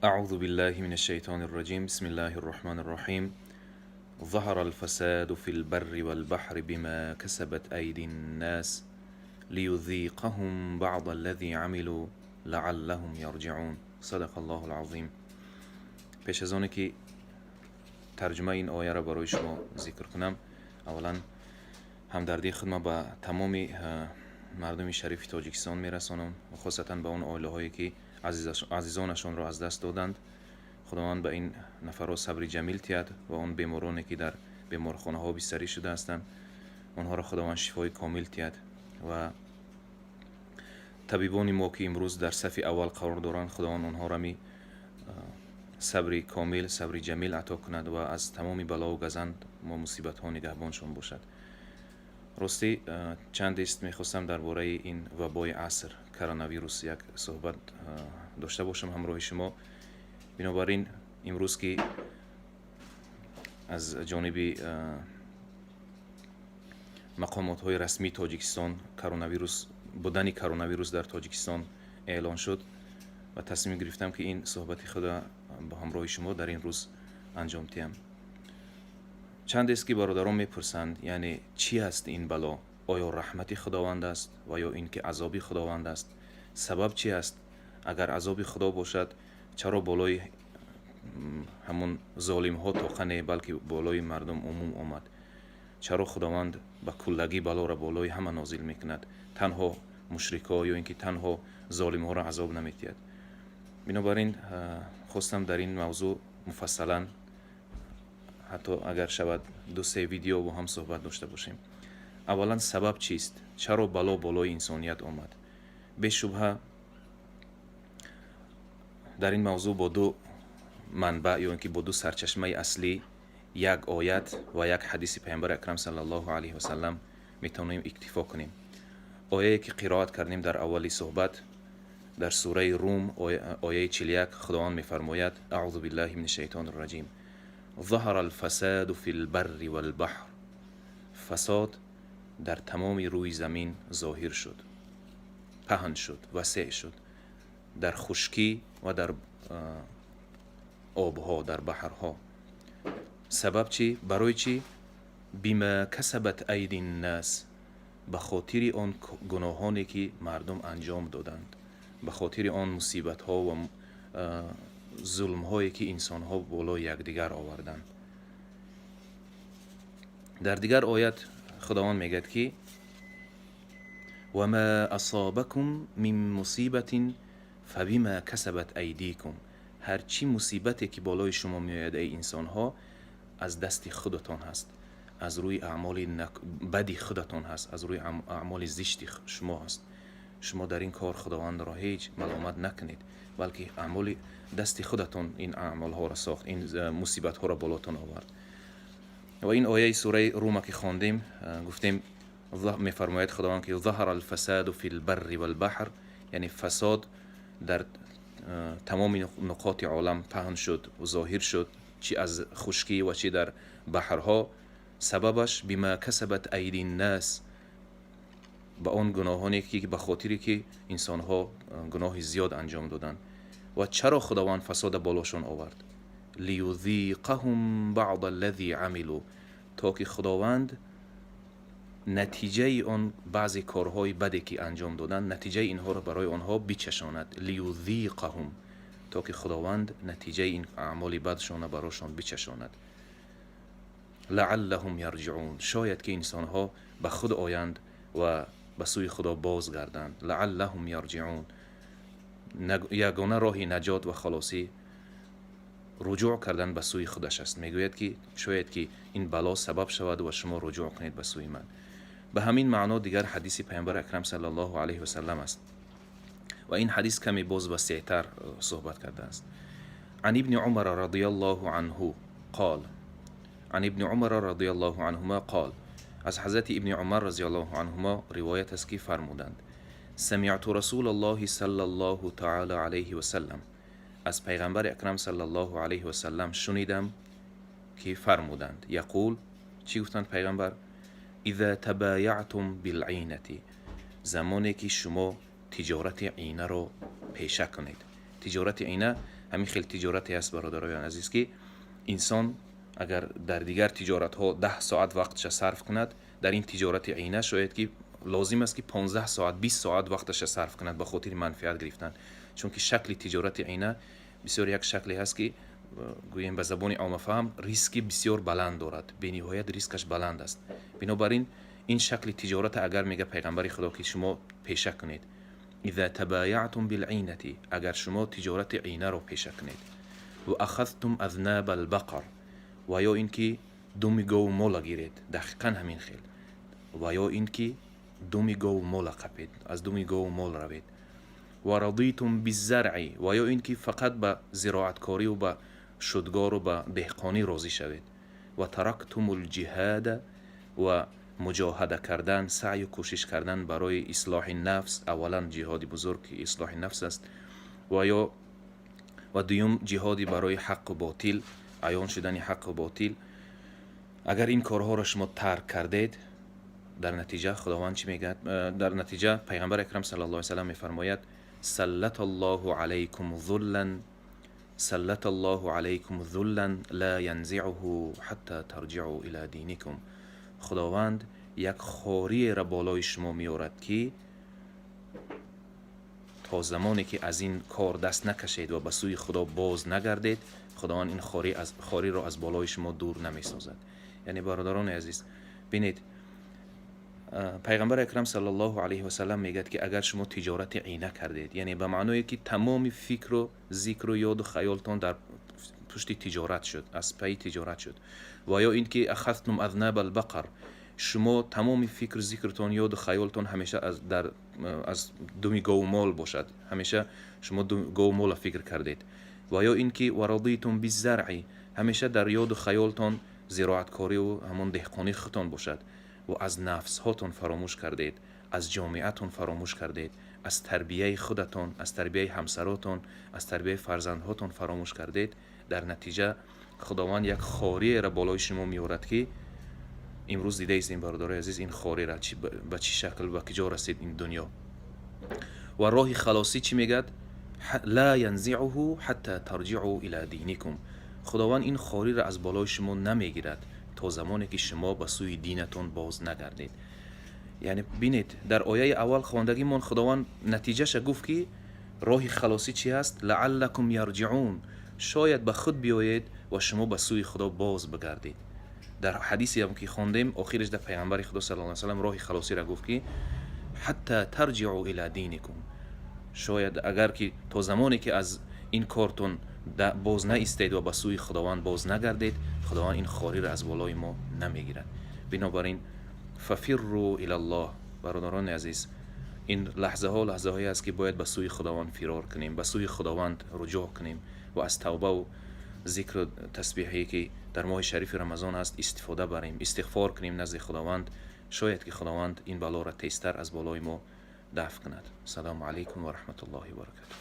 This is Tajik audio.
أعوذ بالله من الشيطان الرجيم. بسم الله الرحمن الرحيم. ظهر الفساد في البر والبحر بما كسبت أيدي الناس ليذيقهم بعض الذي عملوا لعلهم يرجعون. صدق الله العظيم. Пеш аз оне ки тарҷумаи ин ояро барои шумо зикр кунам, аввалан ҳамдардии худма ба тамоми мардуми шарифи Тоҷикистон мерасонам ва хосатан ба он оилаҳое, ки азизонашонро аз даст доданд. Худованд ба ин нафарҳо сабри ҷамил тиҳад ва он бемороне, ки дар беморхонаҳо бистарӣ шуда ҳастанд, онҳоро Худованд шифои комил тиҳад ва табибони мо, ки имрӯз дар сафи аввал қарор доранд, Худованд онҳоро ми сабри комил, сабри ҷамил ато кунад ва аз тамоми балову газанд мо мусибатҳо нигаҳбоншон бошад. Ростӣ, чандест мехостам дар бораи ин вабои аср, коронавирус, як суҳбат дошта бошам ҳамроҳи шумо. Бинобар ин имрӯз, ки аз ҷониби мақомотҳои расмии Тоҷикистон коронавирус будани коронавирус дар Тоҷикистон эълон шуд ва тасмим гирифтам, ки ин суҳбати худро ба ҳамроҳи шумо дар ин рӯз анҷом диҳам. Чандест, ки бародарон мепурсанд, яъне чӣ аст ин бало? Оё раҳмати Худованд аст ва ё ин ки азоби Худованд аст? Сабаб чӣ аст? Агар азоби Худо бошад, чаро болои ҳамун золимҳо тоқа не, балки болои мардум умум омад? Чаро Худованд ба куллагӣ балоро болои ҳама нозил мекунад, танҳо мушрикҳо ё ин ки танҳо золимҳоро азоб наметиҳад? Бинобар ин хостам дар ин мавзӯъ муфассалан, ҳатто агар шавад, ду-се видео бо ҳам суҳбат дошта бошем. Аввалан, сабаб чист? Чаро бало болои инсоният омад? Бешубҳа, дар ин мавзӯъ бо ду манбаъ ё ин ки бо ду сарчашмаи аслӣ, як оят ва як ҳадиси Паёмбари акрам саллаллоҳу алайҳи васалам, метавонем иктифо кунем. Ояе, ки қироат кардем дар аввали суҳбат, дар сураи Рум, ояи 41, Худованд мефармояд: أعوذ بالله من الشيطان الرجيم، ظهر الفساد في البر والبحر. Фасод дар тамоми рӯи замин зоҳир шуд, паҳн шуд, васеъ шуд, дар хушкӣ ва дар обҳо, дар баҳрҳо. Сабаб чӣ? Барои чӣ? بما كسبت أيدي الناس, ба хотири он гуноҳоне, ки мардум анҷом доданд, ба хотири он мусибатҳо ва зулмҳое, ки инсонҳо болои якдигар оварданд. Дар дигар оят Худованд мегӯяд, ки وما أصابكم من مصيبة فبما كسبت أيديكم. Ҳар чӣ мусибате, ки болои шумо меояд, эй инсонҳо, аз дасти худатон ҳаст, аз рӯи аъмоли бади худатон ҳаст, аз рӯи аъмоли зишти шумо ҳаст. Шумо дар ин кор Худовандро ҳеҷ маломат накунед, балки аъмоли дасти худатон ин аъмолҳоро сохт, ин мусибатҳоро болотон овард. Ва ин ояи сураи Рума, ки хондем, гуфтем, мефармояд Худованд, ки ظهر الفساد في البر والبحر, яъне фасод дар тамоми нуқоти олам паҳн шуд, зоҳир шуд, чӣ аз хушкӣ ва чӣ дар баҳрҳо. Сабабаш بما كسبت أيدي الناس, ба он гуноҳоне, ки ба хотире ки инсонҳо гуноҳи зиёд анҷом доданд. Ва чаро Худованд фасода болошон овард? ليذيقهم بعض الذي عملوا, то ки Худованд натиҷаи он баъзе корҳои баде, ки анҷом доданд, натиҷаи инҳоро барои онҳо бичашонад. ليذيقهم, то ки Худованд натиҷаи ин аъмоли бадшона барошон бичашонад. لعلهم يرجعون, шояд ки инсонҳо ба худ оянд ва ба сӯи Худо бозгарданд. لعلهم يرجعون. Ягона роҳи наҷот ва халосӣ руҷӯъ кардан ба сӯи худаш аст. Мегӯяд, ки шояд ки ин бало сабаб шавад ва шумо руҷӯъ кунед ба сӯи ман. Ба ҳамин маъно дигар ҳадиси Паёмбари акрам саллаллоҳу алайҳи васалам аст ва ин ҳадис каме боз васеътар суҳбат кардааст. عن ابن عمر رضي الله عنه قال، عن ابن عمر رضي الله عنهما قال, аз ҳазрати Ибни Умар разиаллоҳу анҳумо ривоят аст, ки фармуданд: سمعت رسول الله صلى الله تعالى عليه وسلم, аз Пайғамбари акрам саллаллоҳу алайҳи васалам шунидам, ки фармуданд. يقول, чӣ гуфтанд Пайғамбар? إذا تبايعتم بالعينة, замоне ки шумо тиҷорати инаро пеша кунед. Тиҷорати ина ҳамин хел тиҷорате аст, бародароян азиз, ки инсон агар дар дигар тиҷоратҳо 10 соат вақтша сарф кунад, дар ин тиҷорати ина шояд ки лозим аст, ки 15 соат, 20 соат вақташа сарф кунад ба хотири манфиат гирифтан. Чунки шакли тиҷорати ина бисёр як шакле ҳаст, ки гӯем, ба забони оммафаҳм, риски бисёр баланд дорад, бениҳоят рискаш баланд аст. Бинобар ин ин шакли тиҷората агар, мега пайғамбари Худо, ки шумо пеша кунед, إذا تبايعتم بالعينة, агар шумо тиҷорати инаро пеша кунед, وأخذتم أذناب البقر, ва ё ин ки думи гову мола гиред, дақиқан ҳамин хел, ва ё ин ки думи гову мола қапед, аз думи гову мол равед, ورضيتم بالزرع, ва ё ин ки фақат ба зироаткорию ба шудгору ба деҳқонӣ розӣ шавед, وتركتم الجهاد, ва муҷоҳада кардан, саъю кӯшиш кардан барои ислоҳи нафс, аввалан ҷиҳоди бузург ки ислоҳи нафс аст, ва ё ва дуюм ҷиҳоди барои ҳаққу ботил, аён шудани ҳаққу ботил, агар ин корҳоро шумо тарк кардед, дар натиҷа Худованд чӣ мегӯяд? Дар натиҷа пайғамбари акрам صلى الله عليه وسلم мефармояд: سلط الله عليكم ذلا، سلط الله عليكم ذلا لا ينزعه حتى ترجعوا إلى دينكم. Худованд як хориеро болои шумо меорад, ки то замоне ки аз ин кор даст накашед ва ба сӯи Худо боз нагардед, Худованд ин хориро аз болои шумо дур намесозад. Яъне, бародарони азиз, бинед, пайғамбари акрам صلى الله عليه وسلم мегӯяд, ки агар шумо тиҷорати ина кардед, яъне ба маъное ки тамоми фикру зикру ёду хаёлтон дар пушти тиҷорат шуд, аз пайи тиҷорат шуд, ва ё ин ки أخذتم أذناب البقر, шумо тамоми фикру зикртон, ёду хаёлтон ҳамеша аз думи гову мол бошад, ҳамеша шумо гову мола фикр кардед, ва ё ин ки ورضيتم بالزرع, ҳамеша дар ёду хаёлтон зироаткориву ҳамон деҳқонии худтон бошад ва аз нафсҳотон фаромӯш кардед, аз ҷомеатон фаромӯш кардед, аз тарбияи худатон, аз тарбияи ҳамсаротон, аз тарбияи фарзандҳотон фаромӯш кардед, дар натиҷа Худованд як хориеро болои шумо меорад, ки имрӯз дидаистем, бародарои азиз, ин хориро ба чӣ шакл, ба куҷо расид ин дунё. Ва роҳи халосӣ чӣ мегӯяд? لا ينزعه حتى ترجعوا إلى دينكم. Худованд ин хориро аз болои шумо намегирад то замоне ки шумо ба сӯи динатон боз нагардед. Яъне бинед, дар ояи аввал хондагимон Худованд натиҷаша гуфт, ки роҳи халосӣ чӣ ҳаст? لعلكم يرجعون, шояд ба худ биёед ва шумо ба сӯи Худо боз бигардед. Дар ҳадисеам ки хондем, охираш дар пайғамбари Худо صلى الله وسلم роҳи халосиро гуфт, ки حتى ترجعوا إلى دينكم, шояд агар ки то замоне ки аз ин кортон боз наистед ва ба сӯи Худованд боз нагардед, Худованд ин хориро аз болои мо намегирад. Бинобар ин ففروا إلى الله. Бародарони азиз, ин лаҳзаҳо лаҳзаҳое аст, ки бояд ба сӯи Худованд фирор кунем, ба сӯи Худованд руҷӯъ кунем ва аз тавбаву зикру тасбеҳе, ки дар моҳи шарифи Рамазон аст, истифода барем, истиғфор кунем назди Худованд. Шояд ки Худованд ин балоро тезтар аз болои мо дафъ кунад. Ассалому алайкум ва раҳматуллоҳи ва баракатуҳ.